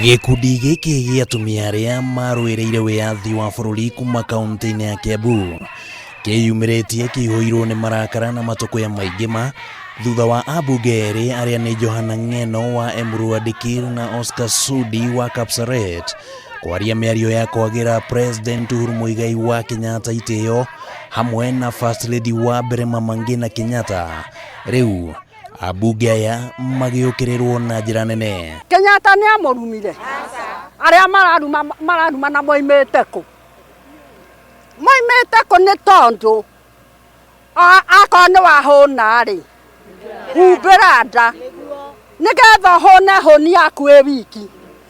Gĩkundi gĩkĩ gĩa atumia arĩa marũĩrĩire wĩyathi wa bũrũri kuma kaunti-inĩ ya Kiambu kĩyumĩrĩtie kĩihũirwo nĩ marakara na matũkũya maingĩ ma thutha wa ambunge erĩ arĩa nĩ Johana Ng'eno wa Emurua Dikirr na Oscar Sudi wa Kapsaret kwaria mĩario ya kwagĩra President Uhuru Muigai wa Kenyatta itĩo hamwe na First Lady wa mbere Mama Ngina Kenyatta. Rĩu ambunge aya magĩũkĩrĩrwo na njĩra nene. Kenyatta nĩ amũrumire? Arĩa mararuma mararuma na moimĩte kũ? Moimĩte kũ? Nĩ tondũ akorwo nĩ wahũna rĩ, humbĩra nda nĩgetha ũhũne hũni yaku ĩ wiki.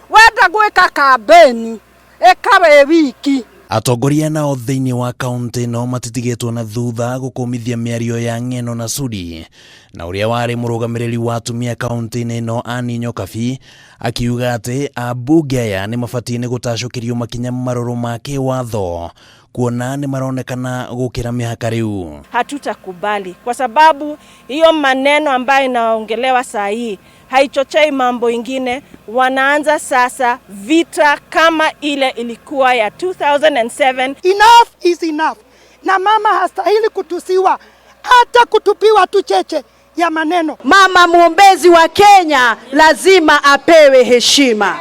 Wenda gwĩka kambĩni, ĩka wĩ wiki. Atongoria nao thĩinĩ wa kaunti ĩno matitigĩtwo na thutha gũkũmithia mĩario ya Ng'eno na Sudi, na ũrĩa warĩ mũrũgamĩrĩri wa atumia kaunti-inĩ ĩno Anne Nyokabi akiuga atĩ ambunge aya nĩ mabatiĩ nĩ gũtacũkĩrio makinya marũrũ ma kĩwatho kuona nĩ maronekana gũkĩra mĩhaka rĩu. Hatutakubali kwa sababu hiyo maneno ambayo inaongelewa saa hii haichochei mambo ingine. Wanaanza sasa vita kama ile ilikuwa ya 2007. Enough is enough. Na mama hastahili kutusiwa hata kutupiwa tu cheche ya maneno. Mama mwombezi wa Kenya lazima apewe heshima.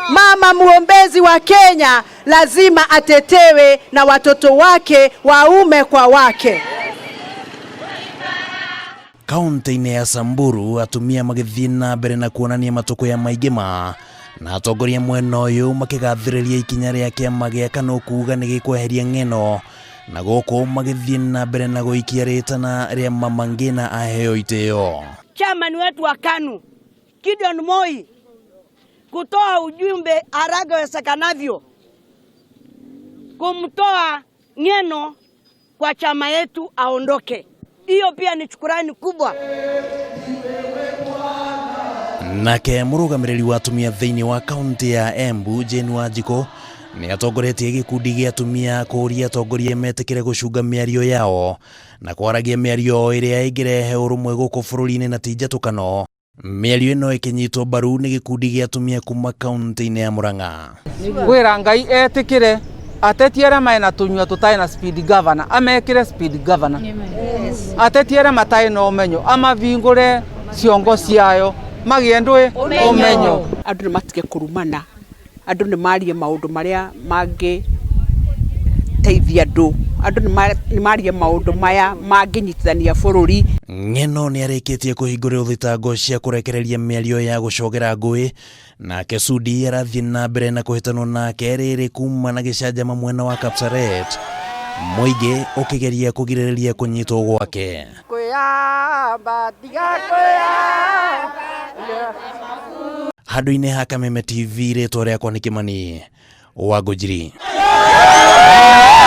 Mama mwombezi wa Kenya lazima atetewe na watoto wake waume kwa wake. Kaunti-inĩ ya Samburu atumia magĩthiĩ na mbere na kuonania matũkũya maingĩ ma na atongoria mwena ũyũ makĩgathĩrĩria ikinya rĩa kĩama gĩa KANU kuga nĩ gĩkweheria Ng'eno na gũkũ magĩthiĩ na mbere na gũikia rĩtana rĩa Mama Ngina aheo itĩo. Chairman wetu wa KANU Gideon Moi kutoa ujumbe haraka iwezekanavyo kumtoa Ng'eno kwa chama yetu aondoke. Hiyo pia ni shukurani kubwa. Nake mũrũgamĩrĩri wa atumia thĩinĩ wa kaunti ya Embu Jane Wanjikũ nĩ atongoretie gĩkundi gĩa atumia kũũria atongoria metĩkĩre gũcunga mĩario yao na kwaragia mĩario ĩrĩa ĩngĩrehe ũrũmwe gũkũ bũrũri-inĩ na ti njatũkano. Mĩario ĩno ĩkĩnyitwo mbaru nĩ gĩkundi gĩa atumia kuma kaunti-inĩ ya Murang'a. Ngwĩra Ngai etĩkĩre ateti arĩa mena tũnyua tũtarĩ na speed governor amekĩre speed governor. Ateti arĩa matarĩ na ũmenyo amavingũre ciongo ciayo magĩe ndũĩ ũmenyo. Andũ nĩ matige kũrumana, andũ nĩ marie maũndũ marĩa mangĩteithia andũ, andũ nĩ marie maũndũ maya mangĩnyitithania bũrũri. Ng'eno nĩ arĩkĩtie kũhingũrĩrwo thitango cia kũrekereria mĩario ya gũcogera ngũĩ, nake Sudi arathiĩ na mbere na kũhĩtanwo nake rĩrĩ kuma na gĩcanjama mwena wa Kapsaret, mũingĩ ũkĩgeria kũgirĩrĩria kũnyitwo gwake. Kwĩyamba tiga kwĩyamba. Handũ-inĩ ha Kameme TV, rĩtwa rĩakwa nĩ Kĩmani wa Ngũnjiri.